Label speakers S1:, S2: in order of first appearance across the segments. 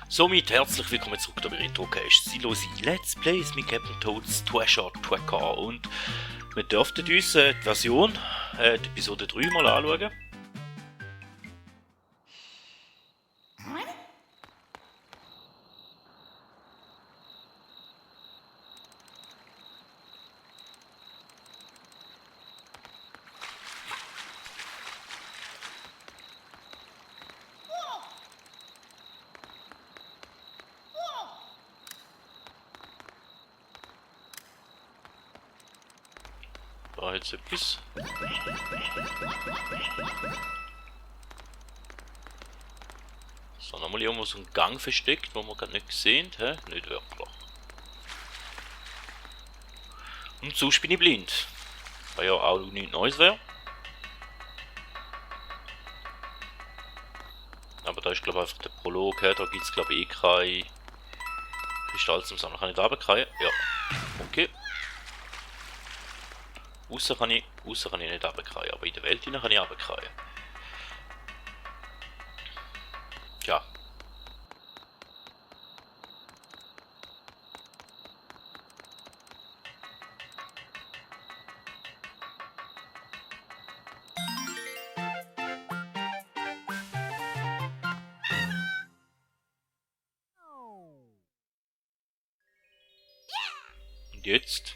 S1: Somit herzlich willkommen zurück bei Retrocast. Sie hören Let's Plays mit Captain Toads Treasure Tracker und wir dürften uns die Version, die Episode 3 mal anschauen. War jetzt etwas. So, nochmal irgendwo so ein Gang versteckt, wo wir gerade nicht gesehen haben. Nicht wirklich. Und sonst bin ich blind. Weil ja auch nichts Neues wäre. Aber da ist glaube ich einfach der Prolog, da gibt es glaube ich eh keine Kristall zum Sammeln. Kann ich da runterkriegen? Ja. Okay. Außer kann ich nicht runterkriegen, aber in der Welt kann ich runterkriegen. Ja. Und jetzt?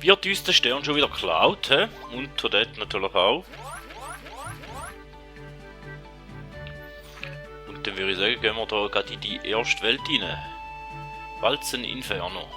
S1: Wird uns der Stern schon wieder geklaut, he? Und dort natürlich auch. Und dann würde ich sagen, gehen wir da gerade in die erste Welt rein. Walzen Inferno.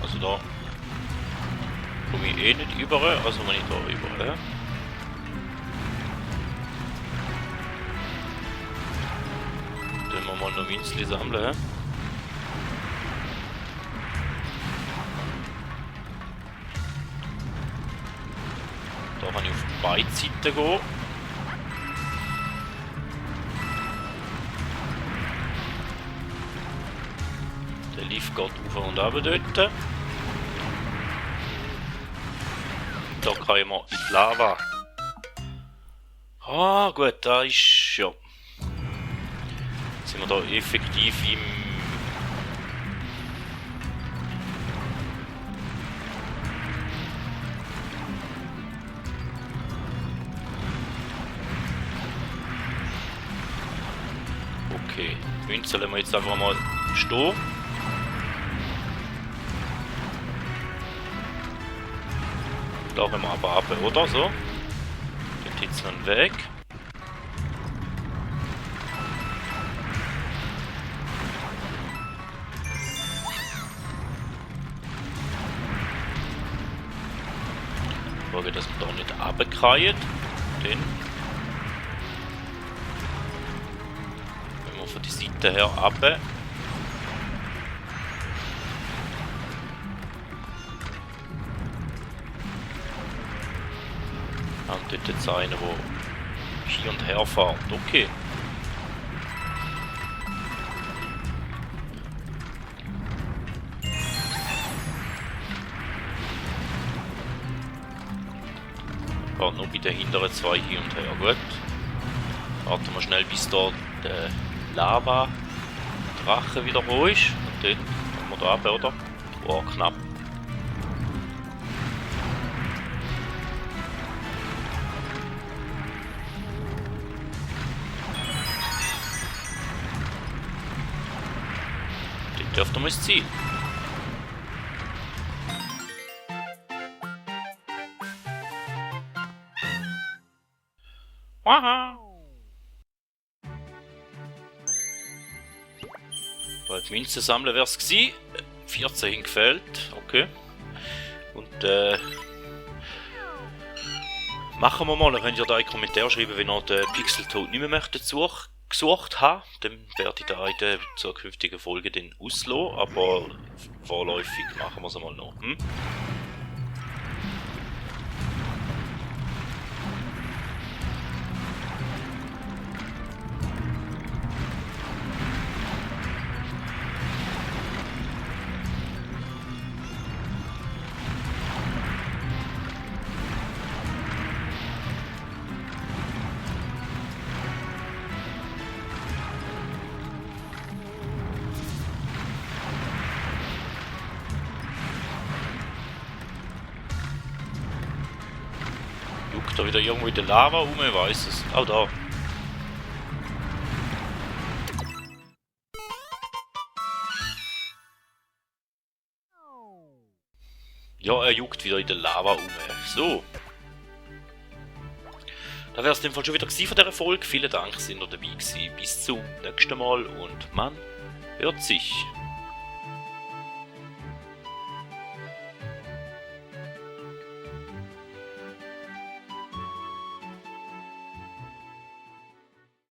S1: Also da komme ich eh nicht überall, also wenn ich da überall. Dann wir mal noch Winzli sammeln. Da kann ich auf beide Seiten gehen. Der Lift geht auf und runter dort. Da kann ich mal in die Lava. Ah gut, da ist ja. Sind wir da effektiv im. Okay, Münze lassen wir jetzt einfach mal stehen. Da haben wir aber ab, oder so. Den jetzt noch einen Weg. Schauen, dass wir da nicht runterkriegen. Den. Wenn wir von der Seite her runter. Und dort jetzt einer, der hier und her fährt. Okay. Fährt nur bei den hinteren zwei hier und her. Gut. Warten wir schnell, bis da der Lava-Drache wieder hoch ist. Und dann kommen wir da runter, oder? Oh, knapp. Dürfte man es ziehen. Haha! Bald Münzen sammeln wäre es gewesen. 14 gefällt, okay. Und machen wir mal, dann könnt ihr da in die Kommentare schreiben, wenn ihr den Pixeltod nicht mehr möchtet gesucht haben. Dann werde ich da in der zukünftigen Folge den auslassen, aber vorläufig machen wir es mal noch. Juckt da wieder irgendwo in der Lava rum, ich weiß es. Auch da. Ja, er juckt wieder in der Lava rum. So. Da wäre es in dem Fall schon wieder gewesen von dieser Folge. Vielen Dank, sind ihr dabei gewesen. Bis zum nächsten Mal und man hört sich.